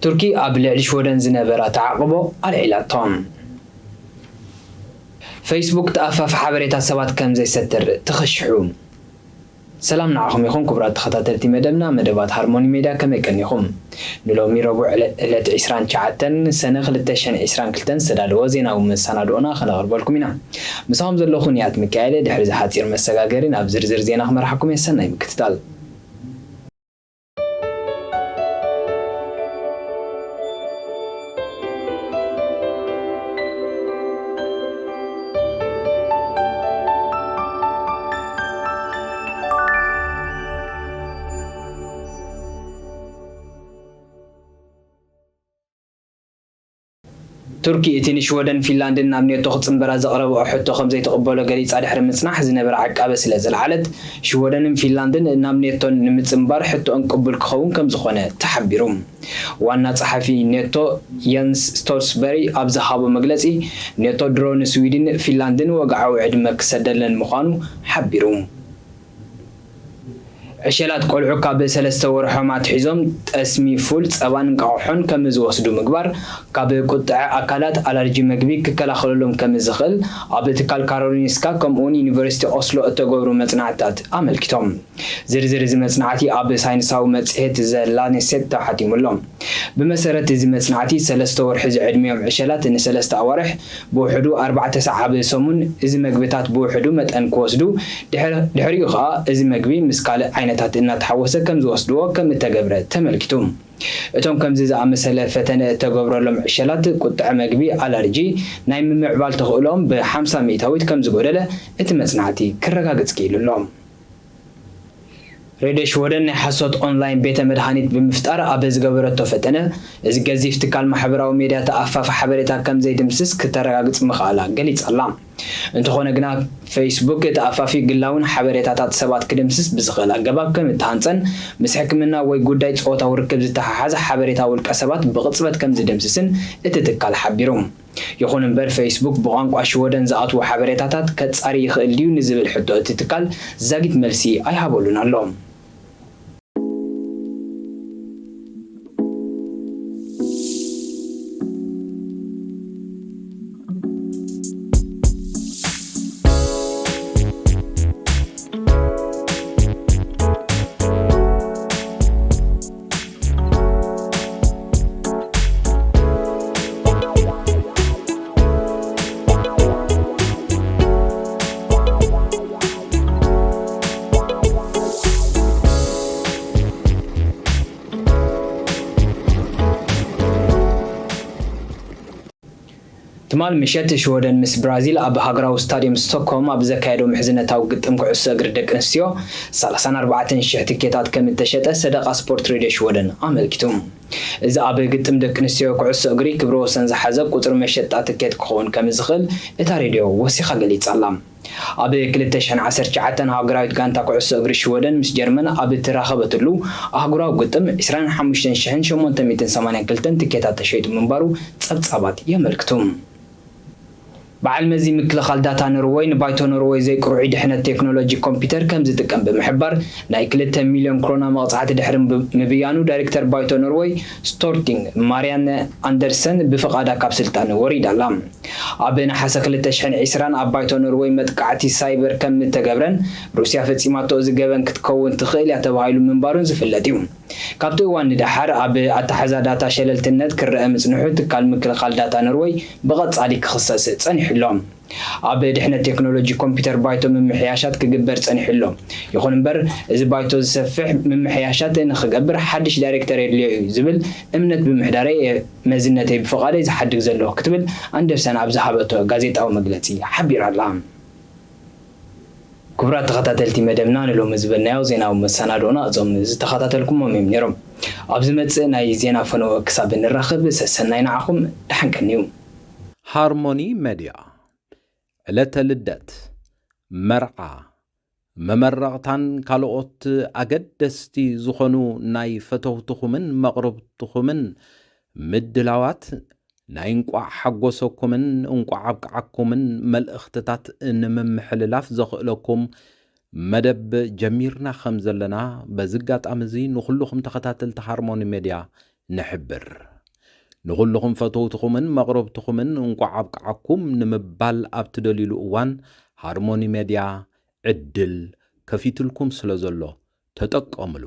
ቱርኪ ኣብ ልዕሊ ሽወደን ዝነበራ ተዓቕቦ ኣልዒላቶ። ፌስቡክ ተኣፋፊ ሓበሬታ ሰባት ከም ዘይሰትር ተኸሺሑ። ሰላም ንዓኹም ይኹን ክቡራት ተኸታተልቲ መደብና፣ መደባት ሃርሞኒ ሜድያ ከመይ ቀኒኹም? ንሎሚ ረቡዕ ዕለ-፣ ዕለት ዕስራን ትሽዓተን ሰነ ክልተ ሽሕን ዕስራን ክልተን ዝተዳለወ ዜናዊ መሰናድኦና ከነቕርበልኩም ኢና። ምሳኹም ዘለኹ ንያት ሚካኤል። ድሕሪ እዚ ሓጺር መሰጋገሪ ናብ ዝርዝር ዜና ክመርሓኩም እየ። ሰናይ ምክትታል። ቱርኪ እቲ ንሽወደን ፊንላንድን ናብ ኔቶ ክጽንበራ ዘቕረብኦ ሕቶ ከም ዘይትቕበሎ ገሊጻ ድሕሪ ምጽናሕ፣ ዝነበረ ዕቃበ ስለ ዘልዓለት፣ ሽወደንን ፊንላንድን ናብ ኔቶ ንምጽንባር ሕቶኦን ቅቡል ክኸውን ከም ዝኾነ ተሓቢሩ። ዋና ጸሓፊ ኔቶ የንስ ስቶልስበሪ ኣብ ዝሃቦ መግለጺ፣ ኔቶ ድሮ ንስዊድን ፊንላንድን ወግዓዊ ዕድመ ክሰደለን ምዃኑ ሓቢሩ። ዕሸላት ቆልዑ ካብ ሰለስተ ወርሖም ኣትሒዞም ጠስሚ ፉል፣ ጸባን እንቋቑሖን ከም ዝወስዱ ምግባር፣ ካብ ቁጥዐ ኣካላት ኣላርጂ መግቢ ክከላኸለሎም ከም ዝኽእል ኣብ ትካል ካሮሊንስካ ከምኡውን ዩኒቨርሲቲ ኦስሎ እተገብሩ መጽናዕትታት ኣመልኪቶም። ዝርዝር እዚ መጽናዕቲ ኣብ ሳይንሳዊ መጽሔት ዘ ላንሴት ተሓቲሙ ኣሎ። ብመሰረት እዚ መጽናዕቲ፣ ሰለስተ ወርሒ ዝዕድሚኦም ዕሸላት ንሰለስተ ኣዋርሕ ብውሕዱ ኣርባዕተ ሰዓብ ሰሙን እዚ መግብታት ብውሕዱ መጠን ክወስዱ፣ ድሕር-፣ ድሕሪኡ ኸኣ እዚ መግቢ ምስ ካልእ ዓይነታት እናተሓወሰ ከም ዝወስድዎ ከም እተገብረ ተመልኪቱ። እቶም ከምዚ ዝኣመሰለ ፈተነ እተገብረሎም ዕሸላት፣ ቁጥዐ መግቢ፣ ኣላርጂ፣ ናይ ምምዕባል ተኽእሎኦም ብሓምሳ ሚእታዊት ከም ዝጎደለ እቲ መጽናዕቲ ክረጋግጽ ክኢሉ ኣሎ። ሬድዮ ሽወደን ናይ ሓሶት ኦንላይን ቤተ መድሃኒት ብምፍጣር ኣብ ዝገበረቶ ፈተነ፣ እዚ ገዚፍ ትካል ማሕበራዊ ሜድያ ተኣፋፊ ሓበሬታ ከም ዘይድምስስ ክተረጋግጽ ምኽኣላ ገሊጻ ኣላ። እንተኾነ ግና፣ ፌስቡክ ተኣፋፊ ግላውን ሓበሬታታት ሰባት ክድምስስ ብዝኽእል ኣገባብ ከም እተሃንጸን፣ ምስ ሕክምና ወይ ጉዳይ ጾታዊ ርክብ ዝተሓሓዘ ሓበሬታ ውልቀ ሰባት ብቕጽበት ከም ዝድምስስን እቲ ትካል ሓቢሩ። ይኹን እምበር፣ ፌስቡክ ብቋንቋ ሽወደን ዝኣትዉ ሓበሬታታት ከጻሪ ይኽእል ድዩ ንዝብል ሕቶ እቲ ትካል ዛጊት መልሲ ኣይሃበሉን ኣሎ። ትማል ምሸት ሽወደን ምስ ብራዚል ኣብ ሃገራዊ ስታድየም ስቶክሆልም ኣብ ዘካየዶ ምሕዝነታዊ ግጥም ኩዕሶ እግሪ ደቂ ኣንስትዮ፣ ሰላሳን ኣርባዕተን ሽሕ ትኬታት ከም እተሸጠ ሰደቓ ስፖርት ሬድዮ ሽወደን ኣመልኪቱ። እዚ ኣብ ግጥም ደቂ ኣንስትዮ ኩዕሶ እግሪ ክብረ ወሰን ዝሓዘ ቁጽሪ መሸጣ ትኬት ክኸውን ከም ዝኽእል እታ ሬድዮ ወሲኻ ገሊጻ ኣላ። ኣብ ክልተ ሽሕን ዓሰርተ ትሽዓተን ሃገራዊት ጋንታ ኩዕሶ እግሪ ሽወደን ምስ ጀርመን ኣብ እተራኸበትሉ ኣህጉራዊ ግጥም፣ ዕስራን ሓሙሽተን ሽሕን ሸሞንተ ሚእትን ሰማንያን ክልተን ትኬታት ተሸይጡ ምንባሩ ጸብጻባት የመልክቱ። በዓል መዚ ምክልኻል ዳታ ኖርወይ ንባይቶ ኖርወይ ዘይቅርዑይ ድሕነት ቴክኖሎጂ ኮምፒውተር ከም ዝጥቀም ብምሕባር፣ ናይ ክልተ ሚልዮን ክሮና መቕጻዕቲ ድሕሪ ምብ-፣ ምብያኑ፣ ዳይሬክተር ባይቶ ኖርወይ ስቶርቲንግ ማርያነ ኣንደርሰን ብፍቓዳ ካብ ስልጣን ወሪዳ ኣላ። ኣብ ነሓሰ ክልተ ሽሕን ዕስራን ኣብ ባይቶ ኖርወይ መጥቃዕቲ ሳይበር ከም እተገብረን፣ ሩስያ ፈጺማቶ እዚ ገበን ክትከውን ትኽእል እያ ተባሂሉ ምንባሩን ዝፍለጥ እዩ። ካብቲ እዋን ንደሓር ኣብ ኣተሓሕዛ ዳታ ሸለልትነት ክረአ ምጽንሑ ትካል ምክልኻል ዳታ ኖርወይ ብቐጻሊ ክኽሰስ ጸኒሑ ኣሎ። ኣብ ድሕነት ቴክኖሎጂ ኮምፒውተር ባይቶ ምምሕያሻት ክግበር ጸኒሑ ኣሎ። ይኹን እምበር፣ እዚ ባይቶ ዝሰፍሕ ምምሕያሻት ንኽገብር ሓድሽ ዳይሬክተር የድልዮ እዩ ዝብል እምነት ብምሕዳረይ እየ መዝነተይ ብፍቓደይ ዝሓድግ ዘለኹ ክትብል ኣንደርሰን ኣብ ዝሃበቶ ጋዜጣዊ መግለጺ ሓቢራ ኣላ። ክቡራት ተኸታተልቲ መደብና፣ ንሎሚ ዝበልናዮ ዜናዊ መሰናድኦና እዞም ዝተኸታተልኩሞም እዮም ነይሮም። ኣብ ዝመጽእ ናይ ዜና ፈነወ ክሳብ እንራኸብ፣ ሰሰናይ ንዓኹም፣ ደሓን ቀንዩ። ሃርሞኒ ሜድያ፣ ዕለተ ልደት፣ መርዓ፣ መመረቕታን ካልኦት ኣገደስቲ ዝኾኑ ናይ ፈተውትኹምን መቕርብትኹምን ምድላዋት፣ ናይ እንቋዕ ሓጎሰኩምን እንቋዕ ኣብቅዓኩምን መልእኽትታት ንምምሕልላፍ ዘኽእለኩም መደብ ጀሚርና ከም ዘለና በዚ ኣጋጣሚ እዚ ንኹልኹም ተኸታተልቲ ሃርሞኒ ሜድያ ንሕብር። ንኹልኹም ፈተውትኹምን መቕረብትኹምን እንቋዕ ኣብቅዓኩም ንምባል ኣብ ትደልዩሉ እዋን፣ ሃርሞኒ ሜድያ ዕድል ከፊትልኩም ስለ ዘሎ ተጠቀምሉ።